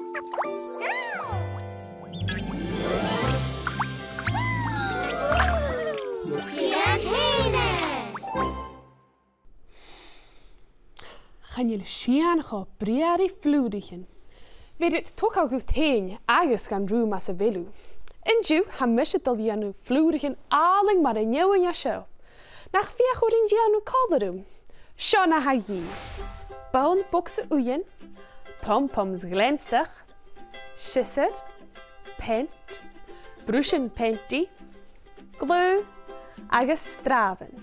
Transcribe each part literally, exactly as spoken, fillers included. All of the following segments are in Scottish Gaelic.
Dèan fhèin e! Chan eil sìon cho brèagha ri flùraichean. Bheir iad togail dhut fhèin agus dhan rùm anns a bheil thu. An-diugh, tha mise a' dol a dhèanamh flùraichean àlainn mar an fheadhainn an seo. Nach feuch thu rinn dèanamh còmhla rium? Seo na tha dhìth. Bonn bogsa uighean, pom-poms ghleansach, siosar, peant, bruisean peantaidh, glaodh agus sràbhan.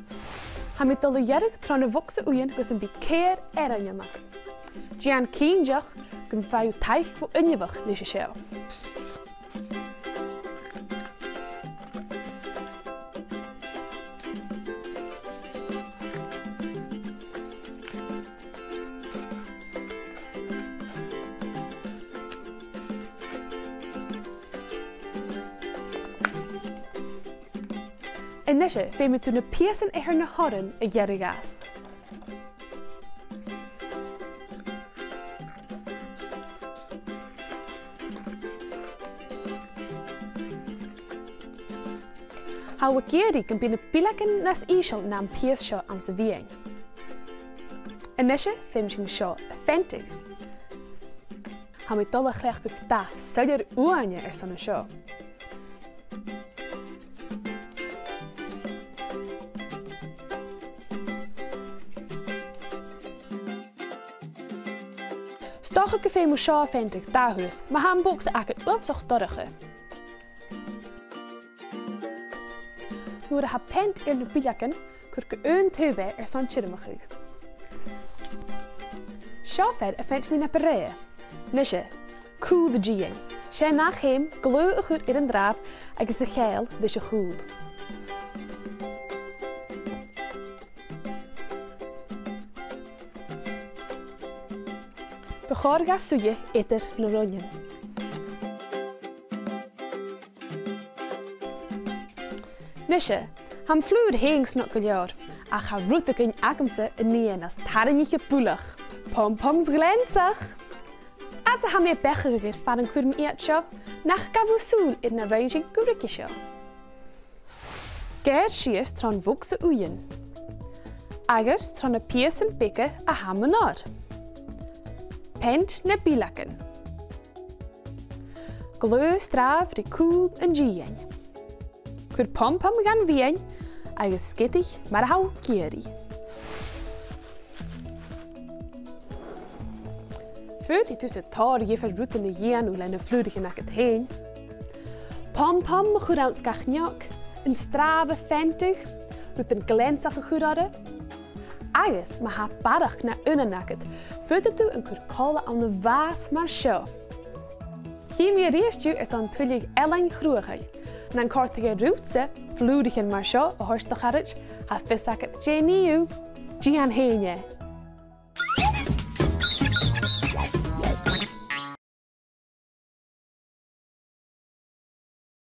Tha mi a' dol a ghearradh tron a' bhogsa uighean gus am bi ceithir earrainn ann. Dèan cinnteach gum faigh thu taic bho inbheach leis a seo. A-nise, feumaidh tu na pìosan air na h-oirean a ghearradh às. Tha mi ag iarraidh gum bi na bileagan nas ìsle na am pìos seo anns a' mheadhan. A-nise, feumaidh sinn seo a pheantadh. Tha mi a' dol a chleachdadh dath soilleir uaine airson an seo. 'S dòcha gum feum thu seo a pheantadh dà thuras, ma tha am bogsa agad uabhasach dorcha. Nuair a tha peant air na bileagan, cuir gu aon taobh e airson tiormachadh. Seo fear a' pheant mu na breith. Nise, cùl a dhìon. 'S e an ath cheum glaodh a chur air an sràbh agus a cheangal ris a' chùl. Bu chòir dha suidhe eadar na roinnean. Nise, tha am flùr fhèin snog gu leòr, ach tha rudeigin agamsa a nì e nas tarraingiche buileach. Pom-poms ghleansach! Fhad 's a tha mi a' beachdachadh air far an cuir mi iad seo, nach gabh thu sùil air na rinn sinn gu ruige seo. Geàrr sìos tron bhogsa uighean. Agus tro na pìosan beaga a tha mun oir. Peant na bileagan. Glaodh sràbh ri cùl an dìon. Cuir pom-pom dhan mheadhan agus sgeadaich mar a tha thu ag iarraidh. Faodaidh tusa tòrr dhiofar rudan a dhèanamh le na flùraichean agad fhèin. Pom-pom a chur anns gach neog, an sràbh a pheantadh, rudan gleansach a chur orra. Agus ma tha barrachd na aonan agad, faodaidh tu an cur còmhla ann am bàs mar seo. Chì mi a-rithist thu airson tuilleadh ealain chruthachail. Nan còrdadh e riutsa flùraichean mar seo a thoirt do charaid, tha fios agad dè nì thu, dèan fhèin e.